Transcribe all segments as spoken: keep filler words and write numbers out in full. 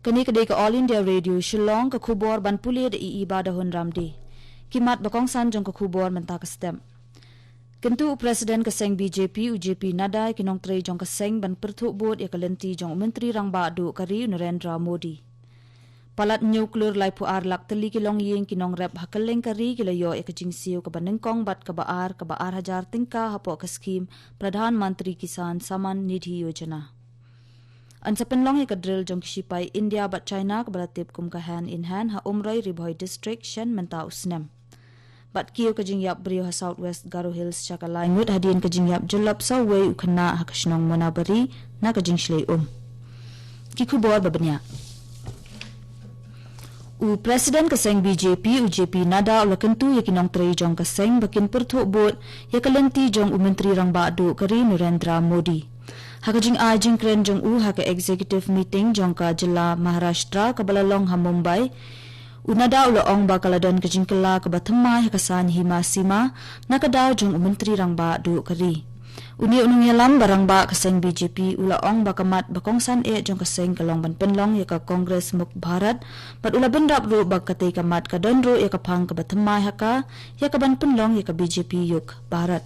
Kane ka dei ka All India Radio Shillong, ka khubor ban pule da i Iba da Hun Ramdi. Ki mat ba kongsan jong ka khubor mynta ka step. Kyntu u President ka seng B J P u J P Nadda ïa ki nongtrei jong ka seng ban pyrthuh bud ïa ka lynti jong u Myntri Rangbah Duh ka ri u Narendra Modi. Palat hynñiew klur laiphew ar lak tylli ki longïing ki nongrep ha kylleng ka ri ki la ïoh ïa ka jingsiew kaba nyngkong bad kaba ar, kaba ar hajar tyngka hapoh ka skhim Pradhan Mantri Kisan Samman Nidhi Yojana. Yn sa pynlong ïa ka drill jong ki shipai India bad China kaba la tip kum ka Hand in Hand ha Umroi, Ri Bhoi District shen mynta u snem. Bad kiew ka jingïap briew ha South West Garo Hills sha ka lai ngut hadien ka jingïap jyllop sa uwei u khynnah ha ka shnong Monabari na ka jingshlei um. Ki khubor ba bniah. U President ka seng B J P u J P Nadda u la kyntu ïa ki nongtrei jong ka seng ba kin pyrthuh bud ïa ka lynti jong u Myntri Rangbah Duh ka ri Narendra Modi. Ha ka jingai jingkren jong u ha ka executive meeting jong ka jylla Maharashtra kaba la long ha Mumbai, u Nadda u la ong ba ka la don ka jingkylla kaba thymmai ha ka saiñ hima sima na ka daw jong u Myntri Rangbah Duh ka ri. Une u nongïalam ba rangbah ka seng B J P u la ong ba ka mat ba kongsan eh jong ka seng ka long ban pynlong ïa ka Congress Mukt Bharat, bad u la bynrap ruh ba katei ka mat ka don ruh ïa ka phang kaba thymmai ha ka, ïa ka ban pynlong ïa ka B J P Yuk Bharat.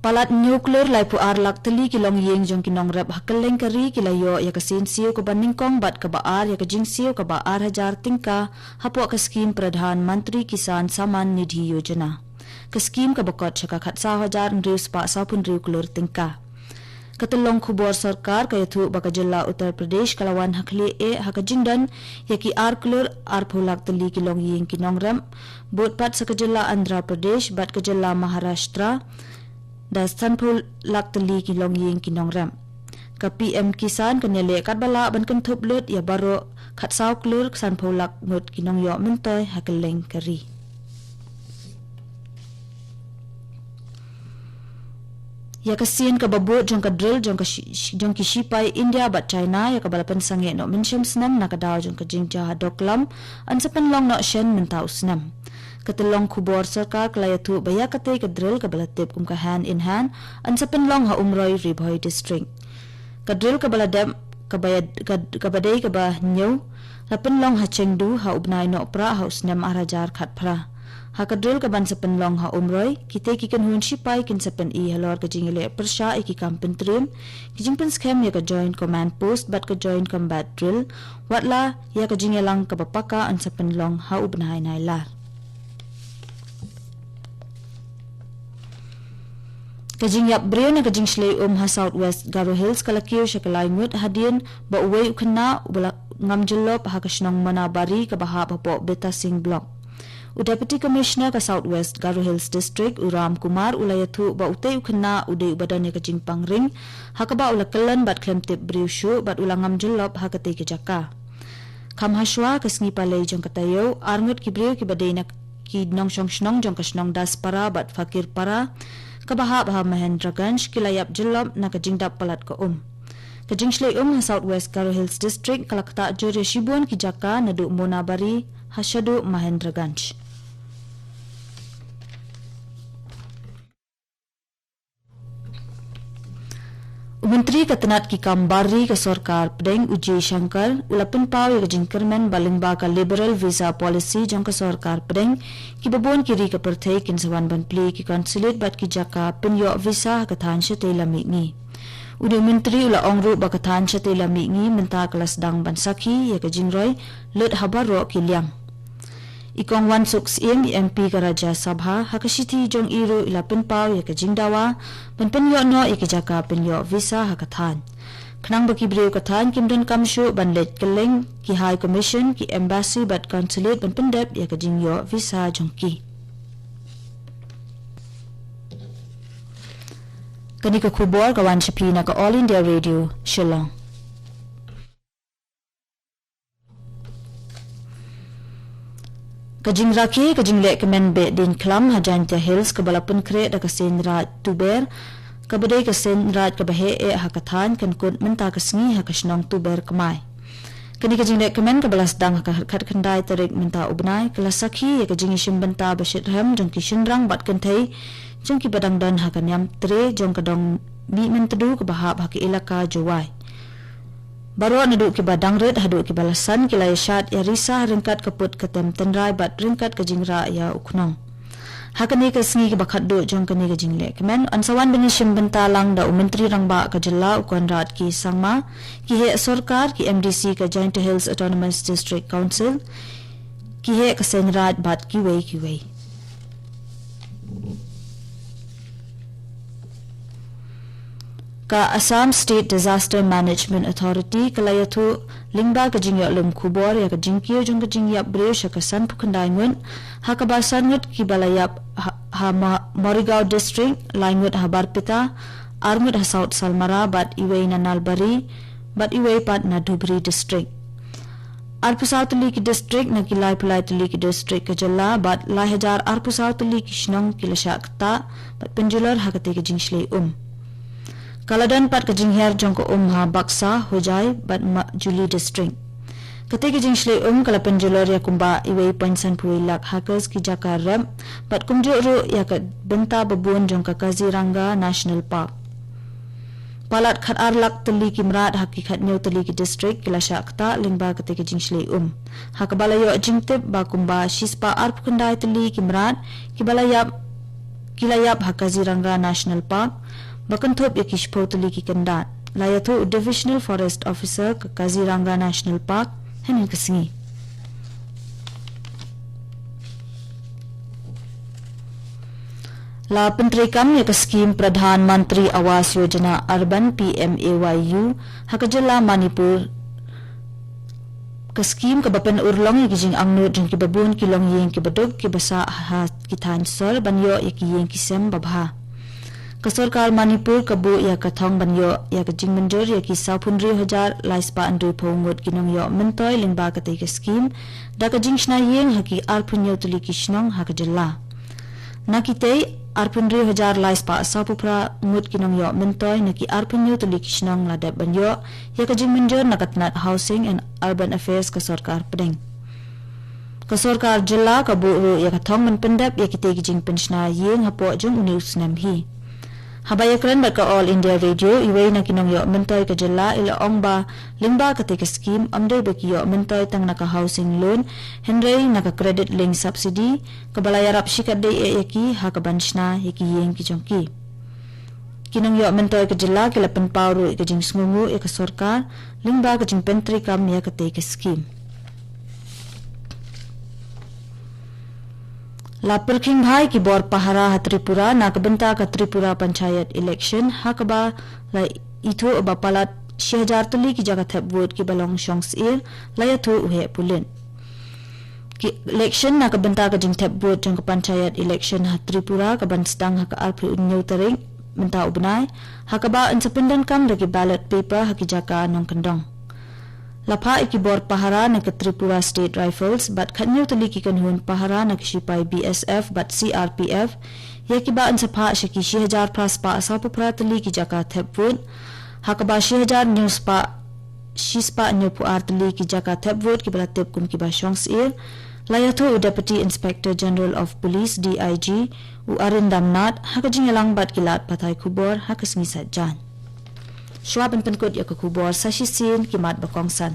Palat hynñiew klur laiphew ar lak tylli ki longïing jong ki nongrep ha kylleng ka ri ki la ïoh ïa ka sien siew kaba nyngkong bad kaba ar ïa ka jingsiew kaba ar hajar tyngka hapoh ka skhim Pradhan Mantri Kisan Samman Nidhi Yojana. Ka skhim kaba kot sha ka khatsaw hajar hynriew spah sawphew hynriew klur tyngka. Ka tyllong khubor sorkar ka ïathuh ba ka jylla Uttar Pradesh ka la wan ha khlieh eh ha ka jingdon ïa ki ar klur arphew lak tylli ki longïing ki nongrep, bud pat sa ka jylla Andhra Pradesh bad ka jylla Maharashtra da sanphew lak tylli ki longïing ki nongrep. Ka P M Kisan kan ïaleh katba lah ban kynthup lut ïa baroh khatsaw klur sanphew lak ngut ki nongïoh myntoi ha kylleng ka ri. Ïa ka sien kaba bud jong ka drill jong ka shi-, shi-, jong ki shipai India bad China ïa kaba la pynsangeh noh mynshem snem na ka daw jong ka jingjia ha dohklam yn sa pynlong noh shen mynta u snem. Ka tyllong khubor sorkar ka la ïathuh ba ïa katei ka drill kaba la tip kum ka Hand in Hand yn sa pynlong ha Umroi, Ri Bhoi District. Ka drill kaba la dep kaba ïa-, ka, kaba dei kaba hynñiew la pynlong ha Chengdu ha u bnai Nohprah ha u snem ar hajar khatphra. Ha ka drill kaban sa pynlong ha Umroi, kitei ki kynhun shipai kin sa pyni halor ka jingïaleh pyrshah ïa ki kam pyntriem, ki jingpynskhem ïa ka Joint Command Post bad ka Joint Combat Drill, watla ïa ka jingïalang kaba paka yn sa pynlong ha u bnai Nailar. Ka jingïap briew na ka jingshlei um ha South West Garo Hills ka la kiew sha ka lai ngut hadien ba uwei u khynnah uba la ngam jyllop ha ka shnong Monabari kaba hap hapoh Betasing Block. U Deputy Commissioner ka South West Garo Hills District u Ram Kumar u la ïathuh ba utei u khynnah u dei uba don ïa ka jingpang ring ha kaba u la kyllon bad khlem tip briew shuh bad u la ngam jyllop ha katei ka jaka. Kham hashwa ka sngi palei jong ka taïew, arngut ki briew kiba dei na ki nongshong shnong jong ka shnong Daspara bad Fakirpara kaba hap ha Mahendraganj ki la ïap jyllop na ka jingdap palat ka um. Ka jingshlei um ha South West Garo Hills District ka la ktah jur ïa shibun ki jaka naduh Monabari ha shaduh Mahendraganj. U Myntri ka tnat ki kam bar ri ka sorkar pdeng u J Shankar u la pynpaw ïa ka jingkyrmen ba lyngba ka Liberal Visa Policy jong ka sorkar pdeng, kiba bun ki ri ka pyrthei kin sa wan ban plie ki consulate bad ki jaka pynïoh visa ha ka thaiñ shatei la mihngi. U dei u myntri u la ong ruh ba ka thaiñ shatei la mihngi mynta ka la sdang ban sakhi ïa ka jingroi lut ha baroh ki liang. I Kong Wansuk Syiem, i M P ka Rajya Sabha, ha ka shithi jong i ruh i la pynpaw ïa ka jingdawa ban pynïoh noh ïa ki jaka pynïoh visa ha ka thaiñ. Khnang ba ki briew ka thaiñ kim donkam shuh ban leit kylleng ki High Commission, ki Embassy bad Consulate ban pyndep ïa ka jingïoh visa jong ki. Kane ka khubor ka wan sha phi na ka All India Radio, Shillong. Ka jingrakhe ka jingleh kmen beh dien khlam ha Jaintia Hills kaba la pynkhreh da ka seiñ raij Tuber, kaba dei ka seiñ raij kaba heh eh ha ka thaiñ, kan kut mynta ka sngi ha ka shnong Tuber Kmai. Kane ka jingleh kmen kaba la sdang ha ka khatkhyndai tarik mynta u bnai, ka la sakhi ïa ka jingïashim bynta ba shitrhem jong ki shynrang bad kynthei jong kiba dang don ha ka niam tre jong ka dong Mihmyntdu kaba hap ha ka ilaka Jowai. Baroh naduh kiba dang rit haduh kiba la san ki la ïashad ïarisa ryngkat ka put ka tem tynrai bad ryngkat ka jingrah ïa u khnong. Ha kane ka sngi kaba khatduh jong kane ka jingleh kmen, yn sa wan ban ïashim bynta lang da u Myntri Rangbah ka jylla u Conrad K Sangma, ki heh sorkar, ki M D C ka Jaintia Hills Autonomous District Council, ki heh ka seng raid bad kiwei kiwei. Ka Assam State Disaster Management Authority ka la ïathuh lyngba ka jingïoh lum khubor ïa ka jingkiew jong ka jingïap briew sha ka sanphew khyndai ngut, ha kaba san ngut kiba la ïap ha, ha Ma-, Morigaon District, lai ngut ha Barpeta, ar ngut ha South Salmara bad iwei na Nalbari bad iwei pat na Dhubri District. Arphew saw tylli ki district na ki laiphew lai tylli ki district ka jylla bad lai hajar arphew saw tylli ki shnong ki la shah ktah bad pynjulor ha katei ka jingshlei um. Ka la don pat ka jinghiar jong ka um ha Baksa, Hojai bad Majuli District. Katei ka jingshlei um ka la pynjulor ïa kumba iwei point sanphew wei lak acres ki jaka rep bad kumjuh ruh ïa ka bynta babun jong ka Kaziranga National Park. Palat khatar lak tylli ki mrad ha ki khathynñiew tylli ki district ki la shah ktah lyngba katei ka jingshlei um, ha kaba la ïoh jingtip ba kumba shispah arphew khyndai tylli ki mrad kiba la ïap, ki la ïap ha Kaziranga National Park, ba kynthup ïa ki shiphew tylli ki kyndat, la ïathuh u Divisional Forest Officer ka Kaziranga National Park hynnin ka sngi. La pyntreikam ïa ka skim Pradhan Mantri Awas Yojana Urban, P M A Y U, ha ka jylla Manipur. Ka skim kaba pynurlong ïa ki jingangnud jong kiba bun ki longïing kiba duk kiba sah ha ki thaiñ sor ban ïoh ïa ki ïing ki sem babha. Ka sorkar Manipur ka buh ïa ka thong ban ïoh ïa ka jingmynjur ïa ki sawphew hynriew hajar lai spah hynriewphew ngut ki nongïoh myntoi lyngba katei ka skim, da ka jingshna ïing ha ki arphew hynñiew tylli ki shnong ha ka jylla. Na kitei, arphew hynriew hajar lai spah sawphew phra ngut ki nongïoh myntoi na ki arphew hynñiew tylli ki shnong la dep ban ïoh ïa ka jingmynjur na ka tnat Housing and Urban Affairs ka sorkar pdeng. Ka sorkar jylla ka buh ruh ïa ka thong ban pyndep ïa kitei ki jingpynshna ïing hapoh jong une u snem hi. Haba ïakren bad ka All India Radio, iwei na ki nongïoh myntoi ka jylla i la ong ba lyngba katei ka skim, ym dei ba ki ïoh myntoi tang na ka housing loan, hynrei na ka credit linked subsidy, kaba la ïarap shikatdei eh ïa ki ha kaban shna ïa ki ïing ki jong ki. Ki nongïoh myntoi ka jylla ki la pynpaw ruh ïa ka jingsngewnguh ïa ka sorkar lyngba ka jingpyntreikam ïa katei ka skim. La pyrkhing bha ïa ki bor pahara ha Tripura na ka bynta ka Tripura Panchayat Election, ha kaba la ithuh ba palat shi hajar tylli ki jaka thep vote kiba long shong syier, la ïathuh u heh pulit. Ki election na ka bynta ka jingthep vote jong ka Panchayat Election ha Tripura kaban sdang ha ka arphew hynñiew tarik mynta u bnai, ha kaba yn sa pyndonkam da ki ballot paper ha ki jaka nongkyndong. La phah ïa ki bor pahara na ka Tripura State Rifles bad khathynñiew tylli ki kynhun pahara na ki shipai B S F bad C R P F, ïa kiba yn sa phah sha ki shi hajar phra spah sawphew phra tylli ki jaka thep vote, ha kaba shi hajar hynñiew spah, shi spah hynñiewphew ar tylli ki jaka thep vote kiba la tip kum kiba shong syier, la ïathuh u Deputy Inspector General of Police, D I G, u Arindam Nath, ha ka jingïalang bad ki lad pathai khubor ha ka sngi Saitjaiñ. Shuwa ban pynkut ïa ka khubor, sa shisien ki mat ba kongsan.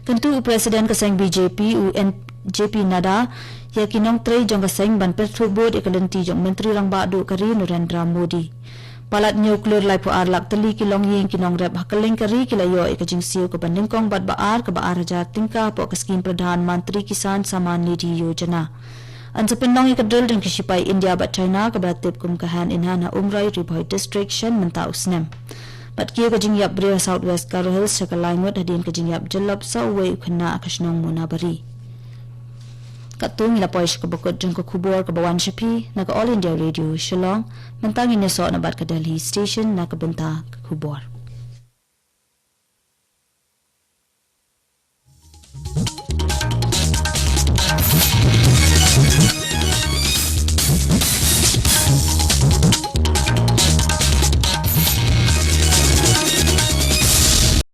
Kyntu u President ka seng B J P, u N-, J P Nadda, ïa ki nongtrei jong ka seng ban pyrthuh bud ïa ka lynti jong Myntri Rangbah Duh ka ri Narendra Modi. Palat hynñiew klur laiphew ar lak tylli ki longïing ki nongrep ha kylleng ka ri ki la ïoh ïa ka jingsiew kaba nyngkong bad ba ar kaba ar hajar tyngka hapoh ka skim Pradhan Mantri Kisan Samman Nidhi Yojana. Yn sa pynlong ïa ka drill jong ki shipai India bad China kaba la tip kum ka Hand in Hand ha Umroi, Ri Bhoi District, shen mynta u snem. Bad kiew ka jingïap briew ha South West Garo Hills sha ka lai ngut hadien ka jingïap jyllop sa uwei u khynnah ha ka shnong Monabari. Katto ngi la poi sha kaba kut jong ka khubor kaba wan sha phi na ka All India Radio Shillong. Mynta ngin ïasoh na bad ka Delhi Station na ka bynta ka khubor.